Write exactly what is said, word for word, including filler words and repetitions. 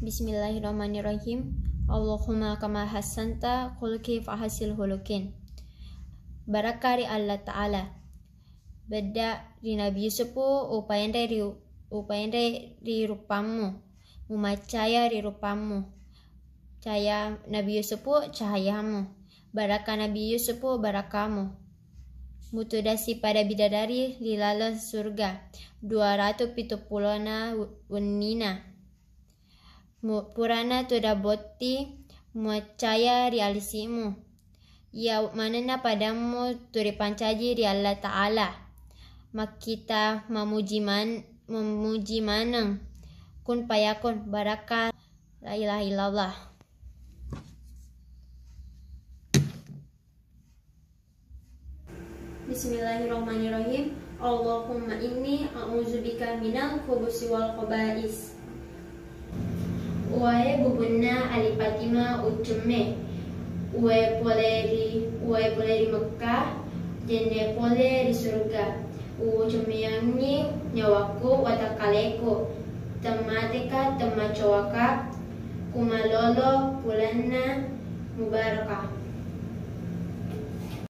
Bismillahirrahmanirrahim. Allahumma kama hassanta khulqi fahassil hulukin. Barakka ri Allah Ta'ala. Bedda ri Nabi Yusuf, upaenre ri, upaenre ri rupammu, mumaccaya ri rupammu. Cahaya Nabi Yusuf, cahayamu. Barakka Nabi Yusuf, barakkamu. Mutudasi pada bidadari ri laleng surga, dua ratu pitu pulona wennina. Mu-, purana tudang botti muaccaya ri alisi'mu. Iya manenna padammu tu ripancaji ri Allah Ta'ala. Makkita mamuji man-, mamuji maneng. Kun fayakun, barakka la ilaha illallah. Bismillahirrahmanirrahim. Allahumma inni a'udzubika minal khubusi wal khaba'is. Uwae bubunna Ali Fatima ucemme. Uwae pole ri, uwae pole ri Mekkah, jenne pole ri surga. Ucemmeangngi nyawaku watakkaleku. Temmateka, temmacoaka, kumalolo pulanna mubaraka.